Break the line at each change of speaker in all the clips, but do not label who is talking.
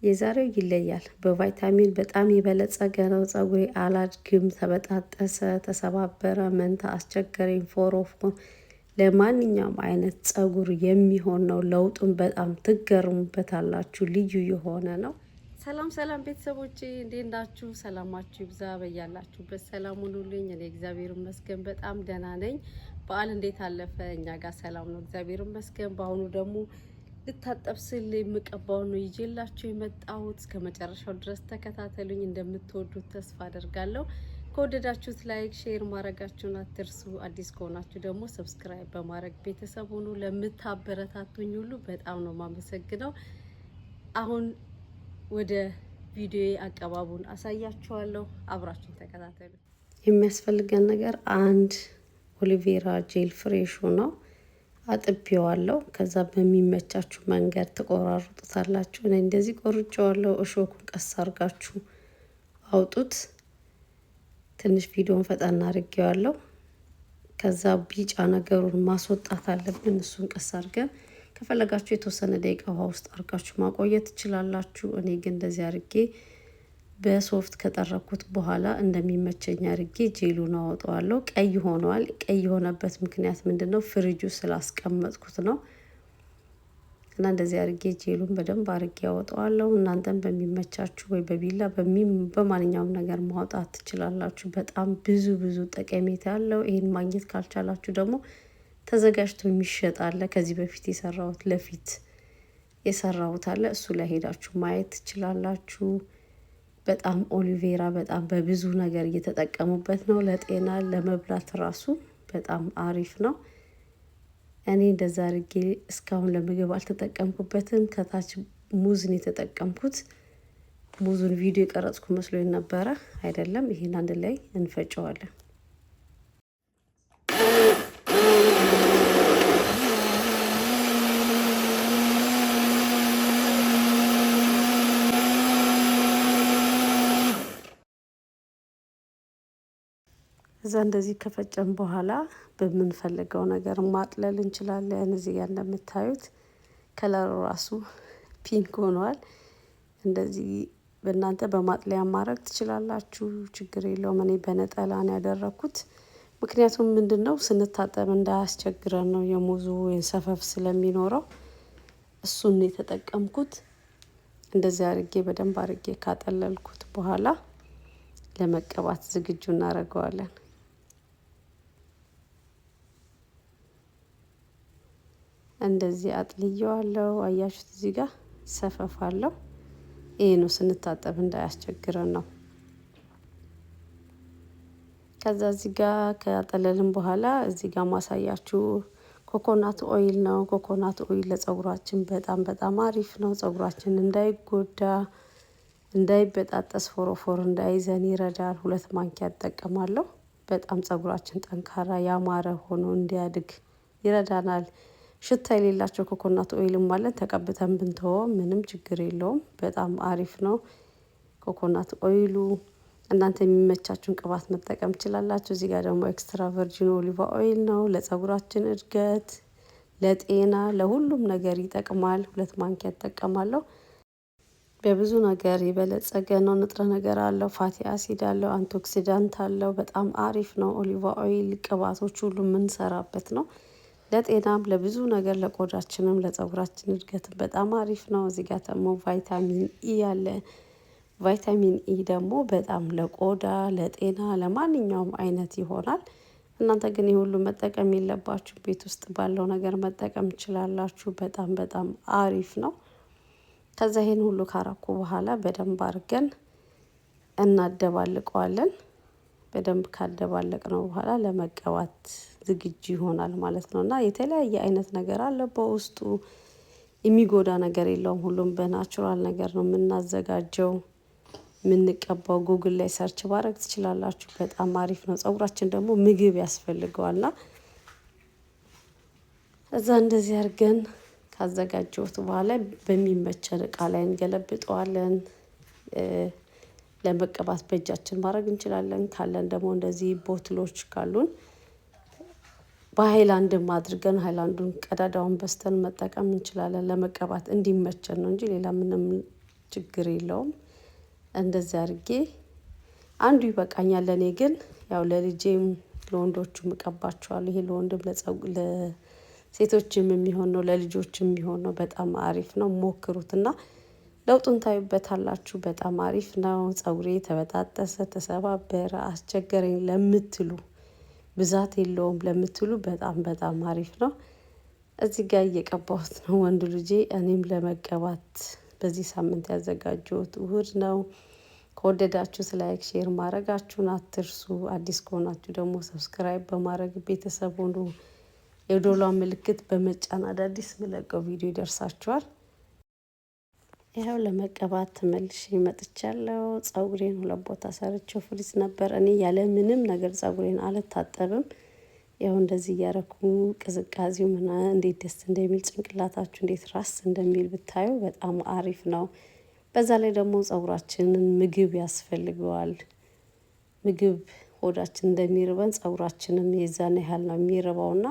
የዛሬው ይለያል። በቫይታሚን በጣም የበለጸገ ነው። ፀጉሬ አላድግም፣ ተበጣጠሰ፣ ተሰባበረ፣ መንታ አስቸገረኝ፣ ፎሮፎር ለማንኛውም አይነት ፀጉር የሚሆን ነው። ለውጡን በጣም ትገርሙበታላችሁ። ልዩ የሆነ ነው። ሰላም ሰላም ቤተሰቦቼ፣ እንዴት ናችሁ? ሰላማችሁ ይብዛ በያላችሁበት ሰላም ሁኑልኝ። እኔ እግዚአብሔር ይመስገን በጣም ደህና ነኝ። በዓል እንዴት አለፈ? እኛ ጋር ሰላም ነው፣ እግዚአብሔር ይመስገን። በአሁኑ ደግሞ ልታጠብ ስል የምቀባው ነው ይዤላችሁ የመጣሁት። እስከ መጨረሻው ድረስ ተከታተሉኝ። እንደምትወዱት ተስፋ አደርጋለሁ። ከወደዳችሁት like፣ share ማድረጋችሁን አትርሱ። አዲስ ከሆናችሁ ደግሞ subscribe በማድረግ ቤተሰብ ሁኑ። ለምታበረታቱኝ ሁሉ በጣም ነው የማመሰግነው። አሁን ወደ ቪዲዮ አቀባቡን አሳያችኋለሁ። አብራችሁን ተከታተሉ። የሚያስፈልገን ነገር አንድ aloe vera gel fresh ኡ ነው። አጥቤዋለሁ። ከዛ በሚመቻችሁ መንገድ ትቆራርጡታላችሁ። እኔ እንደዚህ ቆርጬዋለሁ። እሾኩን ቀስ አርጋችሁ አውጡት። ትንሽ ቪዲዮን ፈጠን አድርጌዋለሁ። ከዛ ቢጫ ነገሩን ማስወጣት አለብን። እሱን ቀስ አድርገን ከፈለጋችሁ የተወሰነ ደቂቃ ውሃ ውስጥ አድርጋችሁ ማቆየት ትችላላችሁ። እኔ ግን እንደዚህ አድርጌ በሶፍት ከጠረኩት በኋላ እንደሚመቸኝ አድርጌ ጄሉን አወጣዋለሁ። ቀይ ሆኗል። ቀይ የሆነበት ምክንያት ምንድን ነው? ፍሪጁ ስላስቀመጥኩት ነው። እና እንደዚህ አድርጌ ጄሉን በደንብ አድርጌ አወጣዋለሁ። እናንተም በሚመቻችሁ ወይ በቢላ በማንኛውም ነገር ማውጣት ትችላላችሁ። በጣም ብዙ ብዙ ጠቀሜታ ያለው። ይህን ማግኘት ካልቻላችሁ ደግሞ ተዘጋጅቶ የሚሸጥ አለ። ከዚህ በፊት የሰራሁት ለፊት የሰራሁት አለ። እሱ ላይ ሄዳችሁ ማየት ትችላላችሁ። በጣም aloe vera በጣም በብዙ ነገር እየተጠቀሙበት ነው። ለጤና ለመብላት ራሱ በጣም አሪፍ ነው። እኔ እንደዛ አድርጌ እስካሁን ለምግብ አልተጠቀምኩበትም። ከታች ሙዝን የተጠቀምኩት፣ ሙዙን ቪዲዮ የቀረጽኩ መስሎ ነበረ፣ አይደለም። ይሄን አንድ ላይ እንፈጨዋለን። እዛ እንደዚህ ከፈጨን በኋላ በምንፈልገው ነገር ማጥለል እንችላለን። እዚህ ጋር እንደምታዩት color ኡ ራሱ pink ሆኗል። እንደዚህ በእናንተ በማጥለያ ማድረግ ትችላላችሁ፣ ችግር የለውም። እኔ በነጠላ ነው ያደረኩት። ምክንያቱም ምንድን ነው፣ ስንታጠብ እንዳያስቸግረን ነው። የሙዙ ሰፈፍ ስለሚኖረው እሱን የተጠቀምኩት። እንደዚህ አርጌ በደንብ አርጌ ካጠለልኩት በኋላ ለመቀባት ዝግጁ እናደርገዋለን። እንደዚህ አጥልየዋለሁ። አያችሁት? እዚህ ጋር ሰፈፍ አለው። ይሄ ነው ስንታጠብ እንዳያስቸግረን ነው። ከዛ እዚህ ጋር ካጠለልን በኋላ እዚህ ጋር ማሳያችሁ coconut oil ነው። Coconut oil ለጸጉራችን በጣም በጣም አሪፍ ነው። ጸጉራችን እንዳይጎዳ፣ እንዳይበጣጠስ፣ ፎሮፎር እንዳይዘን ይረዳል። 2 ማንኪያ እጠቀማለሁ። በጣም ጸጉራችን ጠንካራ ያማረ ሆኖ እንዲያድግ ይረዳናል። ሽታ የሌላቸው coconut oil ም አለን። ተቀብተን ብንተወው ምንም ችግር የለውም። በጣም አሪፍ ነው coconut oil ኡ። እናንተ የሚመቻችሁን ቅባት መጠቀም ትችላላችሁ። እዚህ ጋር ደግሞ extra virgin olive oil ነው። ለጸጉራችን እድገት፣ ለጤና፣ ለሁሉም ነገር ይጠቅማል። 2 ማንኪያ እጠቀማለሁ። በብዙ ነገር የበለጸገ ነው። ንጥረ ነገር አለው፣ fatty acid አለው፣ antioxidant አለው። በጣም አሪፍ ነው። Olive oil ቅባቶች ሁሉ የምንሰራበት ነው። ለጤናም፣ ለብዙ ነገር፣ ለቆዳችንም፣ ለጸጉራችን እድገትም በጣም አሪፍ ነው። እዚህ ጋር ደግሞ vitamin E አለ። Vitamin E ደግሞ በጣም ለቆዳ፣ ለጤና፣ ለማንኛውም አይነት ይሆናል። እናንተ ግን ይህ ሁሉ መጠቀም የለባችሁ። ቤት ውስጥ ባለው ነገር መጠቀም ትችላላችሁ። በጣም በጣም አሪፍ ነው። ከዛ ይሄን ሁሉ ካረኩ በኋላ በደንብ አድርገን እናደባልቀዋለን። በደንብ ካደባለቅነው በኋላ ለመቀባት ዝግጁ ይሆናል ማለት ነው። እና የተለያየ አይነት ነገር አለ በውስጡ፣ የሚጎዳ ነገር የለውም። ሁሉም በ natural ነገር ነው የምናዘጋጀው የምንቀባው። ጉግል ላይ search ማድረግ ትችላላችሁ። በጣም አሪፍ ነው። ጸጉራችን ደግሞ ምግብ ያስፈልገዋልና እዛ እንደዚህ አድርገን ካዘጋጀሁት በኋላ በሚመቸን እቃ ላይ እንገለብጠዋለን። ለመቀባት በእጃችን ማድረግ እንችላለን። ካለን ደግሞ እንደዚህ bottle ኦች ካሉን በሀይላንድም አድርገን ሀይላንዱን ቀዳዳውን በስተን መጠቀም እንችላለን። ለመቀባት እንዲመቸን ነው እንጂ ሌላ ምንም ችግር የለውም። እንደዚህ አድርጌ አንዱ ይበቃኛል። ለእኔ ግን ያው ለልጄም ለወንዶቹም እቀባቸዋለሁ። ይሄ ለወንድም ለሴቶችም የሚሆን ነው፣ ለልጆችም የሚሆን ነው። በጣም አሪፍ ነው። ሞክሩትና ለውጡን ታዩበታላችሁ። በጣም አሪፍ ነው። ጸጉሬ ተበጣጠሰ፣ ተሰባበረ፣ አስቸገረኝ ለምትሉ፣ ብዛት የለውም ለምትሉ በጣም በጣም አሪፍ ነው። እዚህ ጋር እየቀባሁት ነው ወንዱ ልጄ። እኔም ለመቀባት በዚህ ሳምንት ያዘጋጀሁት ውህድ ነው። ከወደዳችሁ like፣ share ማድረጋችሁን አትርሱ። አዲስ ከሆናችሁ ደግሞ subscribe በማድረግ ቤተሰብ ሁኑ። የደወሏን ምልክት በመጫን አዳዲስ ምለቀው ቪዲዮ ይደርሳችኋል። ይኸው ለመቀባት ተመልሼ መጥቻለሁ። ጸጉሬን ሁለት ቦታ ሰርቼው frizz ነበር። እኔ ያለ ምንም ነገር ጸጉሬን አልታጠብም። ያው እንደዚህ እያረኩ ቅዝቃዜው ምና እንዴት ደስ እንደሚል፣ ጭንቅላታችሁ እንዴት ራስ እንደሚል ብታዩ በጣም አሪፍ ነው። በዛ ላይ ደግሞ ጸጉራችንን ምግብ ያስፈልገዋል። ምግብ ሆዳችን እንደሚርበን ጸጉራችንም የዛን ያህል ነው የሚርበውና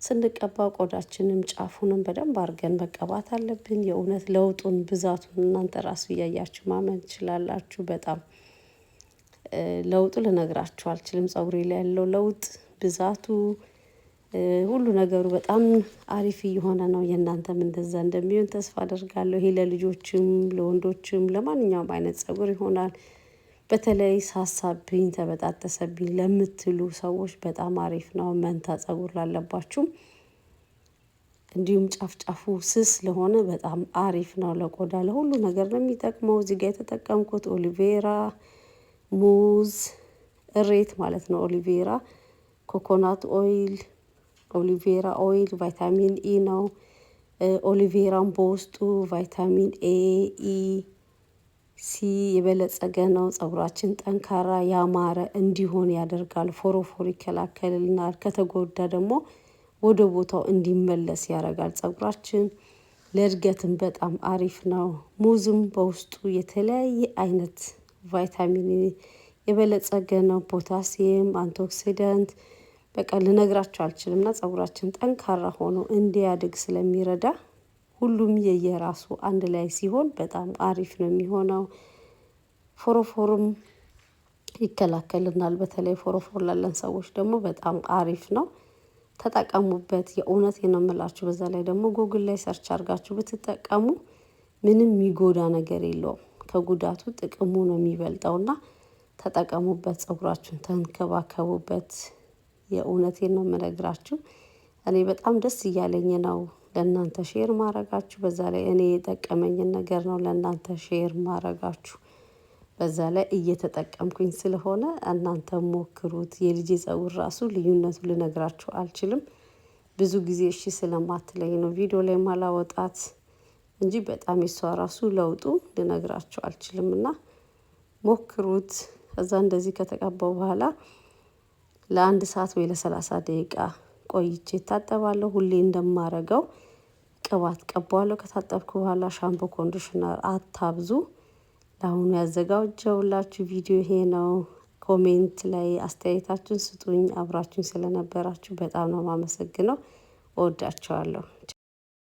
ስንቀባ ቆዳችንም ጫፉንም በደንብ አድርገን መቀባት አለብን። የእውነት ለውጡን ብዛቱን እናንተ ራሱ እያያችሁ ማመን ትችላላችሁ። በጣም ለውጡ ልነግራችሁ አልችልም። ጸጉሬ ላይ ያለው ለውጥ ብዛቱ ሁሉ ነገሩ በጣም አሪፍ እየሆነ ነው። የእናንተም እንደዛ እንደሚሆን ተስፋ አደርጋለሁ። ይሄ ለልጆችም ለወንዶችም ለማንኛውም አይነት ጸጉር ይሆናል። በተለይ ሳሳብኝ ተበጣጠሰብኝ ለምትሉ ሰዎች በጣም አሪፍ ነው። መንታ ጸጉር ላለባችሁም እንዲሁም ጫፍ ጫፉ ስስ ለሆነ በጣም አሪፍ ነው። ለቆዳ ለሁሉ ነገር ነው የሚጠቅመው። እዚህ ጋር የተጠቀምኩት aloe vera፣ ሙዝ፣ እሬት ማለት ነው። Aloe vera፣ coconut oil፣ aloe vera oil vitamin E ነው። Aloe vera ም በውስጡ vitamin A፣ E፣ C የበለጸገ ነው። ጸጉራችን ጠንካራ ያማረ እንዲሆን ያደርጋል። ፎሮፎር ይከላከልልናል። ከተጎዳ ደግሞ ወደ ቦታው እንዲመለስ ያደርጋል። ጸጉራችን ለእድገትም በጣም አሪፍ ነው። ሙዝም በውስጡ የተለያየ አይነት ቫይታሚን የበለጸገ ነው። ፖታሲየም፣ antioxidant በቃ ልነግራችሁ አልችልም። እና ጸጉራችን ጠንካራ ሆኖ እንዲያድግ ስለሚረዳ ሁሉም የየራሱ አንድ ላይ ሲሆን በጣም አሪፍ ነው የሚሆነው። ፎሮፎርም ይከላከልናል። በተለይ ፎሮፎር ላለን ሰዎች ደግሞ በጣም አሪፍ ነው። ተጠቀሙበት። የእውነት ነው የምላችሁ። በዛ ላይ ደግሞ ጉግል ላይ search አድርጋችሁ ብትጠቀሙ ምንም የሚጎዳ ነገር የለውም። ከጉዳቱ ጥቅሙ ነው የሚበልጠውና ተጠቀሙበት። ጸጉራችሁን ተንከባከቡበት። የእውነቴን ነው የምነግራችሁ። እኔ በጣም ደስ እያለኝ ነው ለእናንተ share ማረጋችሁ። በዛ ላይ እኔ የጠቀመኝን ነገር ነው ለእናንተ share ማረጋችሁ። በዛ ላይ እየተጠቀምኩኝ ስለሆነ እናንተ ሞክሩት። የልጄ ጸጉር ራሱ ልዩነቱ ልነግራችሁ አልችልም። ብዙ ጊዜ እሺ ስለማትለኝ ነው ቪዲዮ ላይ ማላወጣት እንጂ በጣም የሷ ራሱ ለውጡ ልነግራችሁ አልችልም። እና ሞክሩት። ከዛ እንደዚህ ከተቀባው በኋላ ለአንድ ሰዓት ወይ ለ30 ደቂቃ ቆይቼ እታጠባለሁ። ሁሌ እንደማረገው ቅባት ቀባዋለሁ። ከታጠብኩ በኋላ ሻምፖ፣ conditioner አታብዙ። ለአሁኑ ያዘጋጀሁላችሁ ቪዲዮ ይሄ ነው። Comment ላይ አስተያየታችሁን ስጡኝ። አብራችሁኝ ስለነበራችሁ በጣም ነው የማመሰግነው። እወዳችኋለሁ።